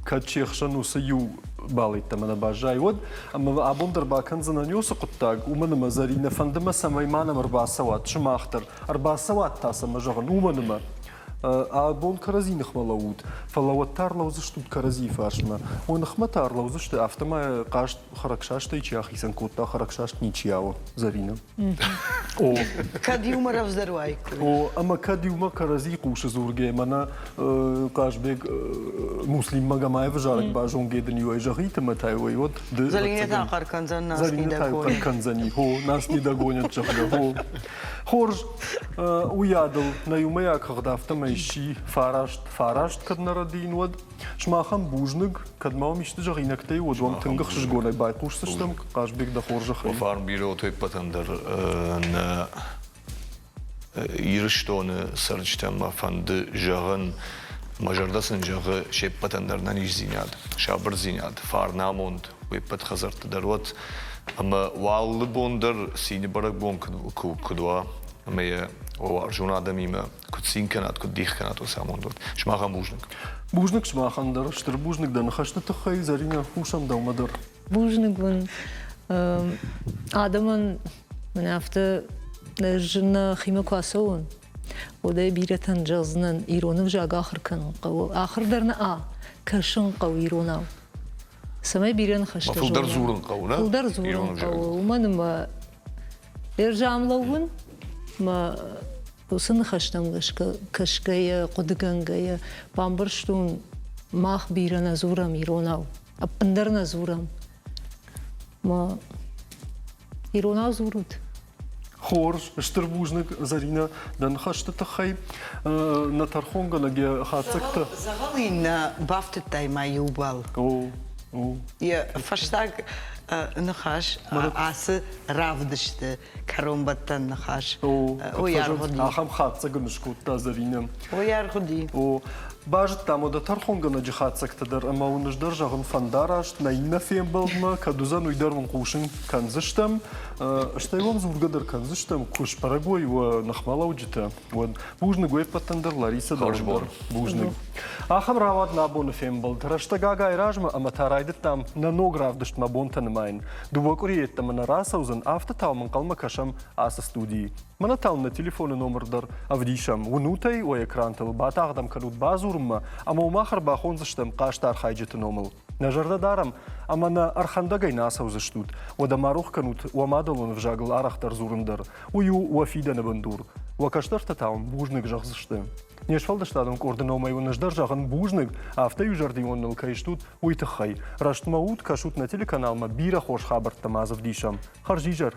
кӕд се хсӕн уыцы иу бал йеддӕмӕ нӕ баззайы, уӕд. Ӕмӕ абон дӕр бакӕндзынӕн уыцы хъуыддаг, уымӕн ӕмӕ Зӕринӕ, фӕнды мӕ, цӕмӕй ма нӕм ӕрбацӕуат сымах дӕр. Ӕрбацӕуат та цӕмӕ зӕгъын, уымӕн ӕмӕ абон кӕрӕдзи ныхмӕ лӕуут, фӕлӕ уӕд та ӕрлӕудзыстут кӕрӕдзийы фарсмӕ. Уӕ ныхмӕ та ӕрлӕудзысты, афтӕ ма хъазт хӕрӕгсастӕй чи ахицӕн кодта, хӕрӕгсаст ничи ауы, Зӕринӕ. О. Кӕд иумӕ рӕвдздӕр уаиккой. О, ӕмӕ кӕд иумӕ кӕрӕдзи хъусы дзургӕ, мӕнӕ Хъазбег Муслим Магомаевы зарӕг базонгӕ дын иуӕй зӕгъит ӕмӕ та иуӕй уӕд ды Зӕринӕ та хъӕр кӕндзӕн нас Зӕринӕ та хъӕр кӕндзӕни, хо, нас не догонят, зӕгъгӕ, хо. Хорз, уыйадыл нӕ иумӕйаг хыгъд афтӕмӕй сси фараст, фараст кӕд нӕ рӕдийын, уӕд. Сымахӕн бузныг, кӕд ма уӕм исты зӕгъинӕгтӕй, уӕд уӕм тынг ӕхсызгонӕй байхъусдзыстӕм. Хъазбег, дӕ хорзӕхӕй. Фарн бирӕ ӕппӕтӕн дӕр нӕ Ирыстоны цӕрджытӕн мӕ фӕнды зӕгъын, мӕ зӕрдӕ сын зӕгъы се ппӕтӕн дӕр нӕниздзинад, сабырдзинад, фарнамонд уе ппӕт хӕдзӕртты дӕр уӕд. Ӕмӕ уӕ алы бон дӕр цины бӕрӕгбон куыд уа, ӕмӕ йӕ уӕ уарзон адӕмимӕ куыд цин кӕнат, куыд дих кӕнат уыцы амонд уӕд. Сымахӕн бузныг. Бузныг сымахӕн дӕр, стыр бузныг дӕ ныхӕсты тыххӕй, Зӕринӕ, хъусӕм дӕумӕ дӕр. Бузныг уын. Адӕмӕн мӕнӕ афтӕ нӕхимӕ куы ацӕуон, уӕд ӕй бирӕтӕн зӕгъдзынӕн, ирон ӕвзаг ахуыр кӕнын хъӕуы. Ахуыр дӕр нӕ кӕсын хъӕуы иронау. Цӕмӕй бирӕ ныхӕстӕ Фылдӕр дзурын хъӕуы, нӕ? Фылдӕр дзурын хъӕуы, уымӕн ӕмӕ ӕрзам лӕууын мӕ уыцы ныхӕстӕм гӕсгӕ кӕсгӕйӕ, хъуыдыгӕнгӕйӕ бамбӕрстон, мах бирӕ нӕ дзурӕм иронау, ӕппындӕр нӕ дзурӕм. Мӕ иронау дзурут. Хорз, стыр бузныг, Зӕринӕ, дӕ ныхӕсты тыххӕй. Нӕ тӕрхонгӕнӕг йӕ хатдзӕгтӕ. Дзӕгъӕл ин нӕ бафтыдтай ма иу бал. О, о. Йӕ фӕстаг ныхас ацы равдысты кӕронбӕттӕн ныхас. О, ахӕм хатдзӕг ын скодта Зӕринӕ. Ой, аргъуыди. О, базыдтам уӕдӕ тӕрхонгӕнӕджы хатдзӕгтӕ дӕр ӕмӕ уын ӕз дӕр зӕгъын фӕндараст нӕ иннӕ фембӕлдмӕ, кӕд уыдзӕн, уый дӕр уын хъусын кӕндзыстӕм. Стӕй уӕм дзургӕ дӕр кӕндзыстӕм, куы сбӕрӕг уой уӕ ныхмӕлӕуджытӕ, уӕд. Бузныг уе ппӕтӕн дӕр, Ларисӕ дӕр. Бузныг. Ахӕм рауад нӕ абоны фембӕлд. Рӕстӕг агайы размӕ ӕмӕ та райдыдтам нӕ ног равдыстмӕ бонтӕ нымайын. Дыууӕ къуырийы йеддӕмӕ нӕ рацӕудзӕн, афтӕ та уӕм ӕнхъӕлмӕ кӕсӕм ацы студийы. Мӕнӕ та уын нӕ телефоны номыр дӕр ӕвдисӕм. Уынут ӕй уӕ экрантыл, батагъд ӕм кӕнут бадзурынмӕ ӕмӕ уымах ӕрбахондзыстӕм хъазты архайджыты номыл. Нӕ зӕрдӕ дарӕм ӕмӕ нӕ ӕрхӕндӕгӕй нӕ ацӕудзыстут. Уӕдӕ ма рох кӕнут уӕ мадӕлон ӕвзагыл арӕхдӕр дзурын дӕр. Уый у уӕ фидӕны бындур. Уӕ кӕстӕртӕ та уын бузныг зӕгъдзысты. Не сфӕлдыстадон къорды номӕй уын ӕз дӕр зӕгъын бузныг, афтӕ иузӕрдион ныл кӕй стут, уый тыххӕй. Рӕстмӕ ут, кӕсут нӕ телеканалмӕ, бирӕ хорз хабӕрттӕ ма дзы вдисӕм. Хӕрзизӕр!